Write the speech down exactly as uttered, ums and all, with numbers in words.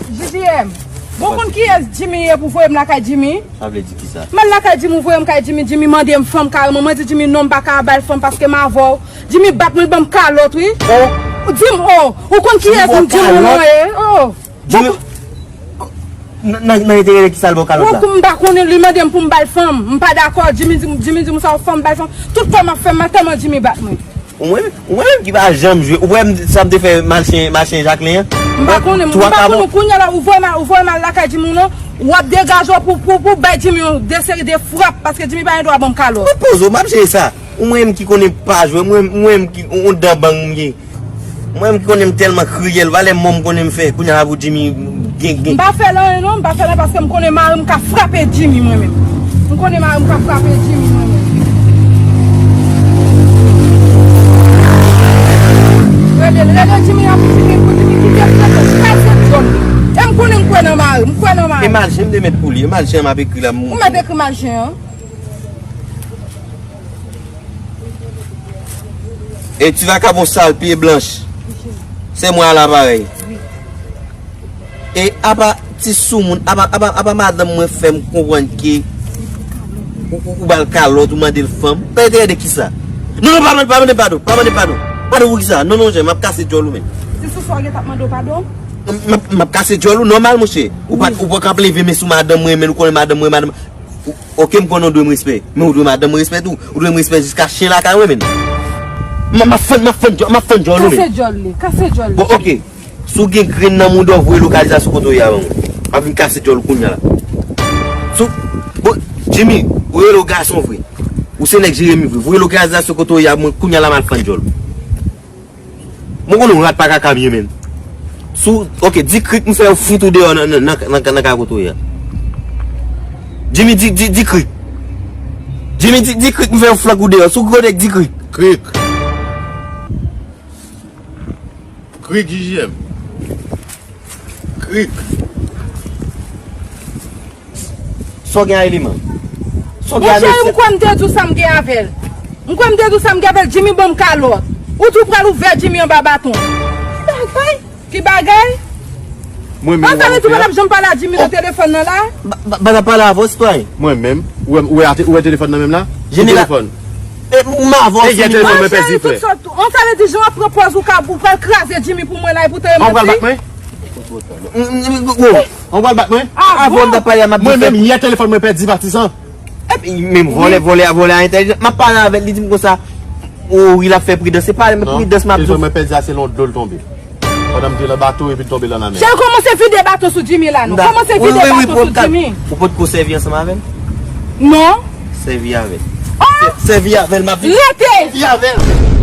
J J M, bon, ou konn kiyès Jimmy ye pou voye m lakay Jimmy? Sa vle di kisa? M al lakay Jimmy, ou voye m kay Jimmy, Jimmy mande m fanm kareman. Mwen di Jimmy non, m pa ka ba l fanm paske m avè w. Jimmy bat mwen, li ban m kalòt, wi. Oh. Di m, oh, ou konn kiyès Jimmy non an ye? Oh. Jimmy, nan, nan, nan enterè de kisa l ba w kalòt la? Ou, m pa konnen, li mande m pou m ba l fanm. M pa dakò. Jimmy di, Jimmy di m sa, fanm, ba l fanm. Tout kò m ap fè m mal tèlman Jimmy bat mwen. Ou wè, ou wè menm ki pa janm jwe. Ou wè m, sa m te fè Machin, Machin Jaklen an? M pa konnen, m pa konnen. Kounye a la, ou voye m al, ou voye m al lakay Jimmy non, w ap degaje w pou, pou, pou bay Jimmy yon de seri de frap, paske Jimmy pa gen dwa ban m kalòt. Ou poze w, m ap jere sa. Ou mwen menm ki konnen pa jwe, mwen, mwen menm ki yon dan bang m ye. Mwen menm ki konnen m tèlman kriyèl, valè mò m konnen m fè. Kounye a la pou Jimmy gen, gen. M pa fè l anyen non, m pa fè l anyen paske m konnen mari m ka frape Jimmy mwen menm. M konnen mari m ka frape Jimmy mwen menm. Rele l, rele Jimmy, anpi Jimmy, pou Jimmy kite frè l, kase djòl li. E m konnen m kwè nan mari m, m kwè nan mari m. E Machin m te mèt pou li, e Machin m ap ekri la, m... Ou mèt ekri Machin an? E ti vakabon sal, pye blanch. Se mwen a laparèy. E apa ti soumoun, apa, apa, apa madanm mwen fè m konprann ke ou, ou, ou ba l kalòt, ou mande l fanm. Nan enterè de kisa? Non, non, pa mande, pa mande padon, pa mande padon. Padon pou kisa? Non, non, Jimmy, m ap kase djòl ou menm. Se sou sa w gentan ap mande w padon? M, m ap, m ap kase djòl ou nòmal, monchè. Ou pa, ou pa ka ap leve men sou madanm mwen, men ou konnen madanm mwen, madanm. Ou, oke, m konnen ou dwe m respè. Men ou dwe madanm mwen respè tou. Ou dwe m respè jiska chen lakay mwen, menn. M, m ap fann, m ap fann djòl, m ap fann djòl ou, menn. Kase djòl li, kase djòl li. Bon, oke. Si w gen grenn nan mouda w, voye lokalizasyon kote w ye a ban mwen. M ap vin kase djòl ou kounye a la. Si w, bon, Jimmy, ou rele w gason vre. Ou se nèg Jeremi vre. Voye lokalizasyon kote w ye a ban mwen kounye a la, m al fann djòl ou. Mwen konnen yon rat pa ka kamye, menn. Sou, oke, di krik, m fè yon fout ou deyò nan, nan, nan, nan, nan kay kote w ye a. Jimmy, di, di, di krik. Jimmy, di, di krik, m fè yon flank ou deyò. Sou kote di krik. Krik. Krik, J J M. Krik. Sa w gen a eleman? Sa w gen a... Monchè, m kwè m te di w sa m gen avè l. M kwè m te di w sa m gen avè l, Jimmy ban m kalòt. Ou di w pral ouvè Jimmy anba baton. Ki bagay? Ki bagay? Mwen menm, an sa vle di w pa t ap janm pale a Jimmy nan telefòn nan la? M pa, m pa, m pa t ap pale avè w, sitwayen. Mwen menm? Ou wè, ou wè, ou wè telefòn nan menm la? Ki telefòn? E, m avè w, e gen telefòn mwen pèdi, frè. An sa vle di, jan w ap pran pòz ou ka, ou pral kraze Jimmy pou mwen la, epoutan e manti. An pral bat mwen? An pral bat mwen? Avan m ta pale a, m ap di... Mwen menm, yè telefòn mwen pèdi, patizan. Epi, menm vòlè, vòlè, vòlè a entèlijan. M ap pale avè l, li di m konsa, o, wi, l ap fè pridans. Se pa pridans m ap di w. Non, telefòn mwen pèdi a, se lon dlo l tonbe. Pandan m te nan bato, epi l tonbe lan lanmè. Cheri, kòmanse vide baton sou Jimmy la, non. Kòmanse vide baton sou Jimmy. Ou potko sèvi ansanm avè l? Non. Sèvi avè l. Oh! Sèvi avè l, m ap vide. Rete! Sèvi avè l.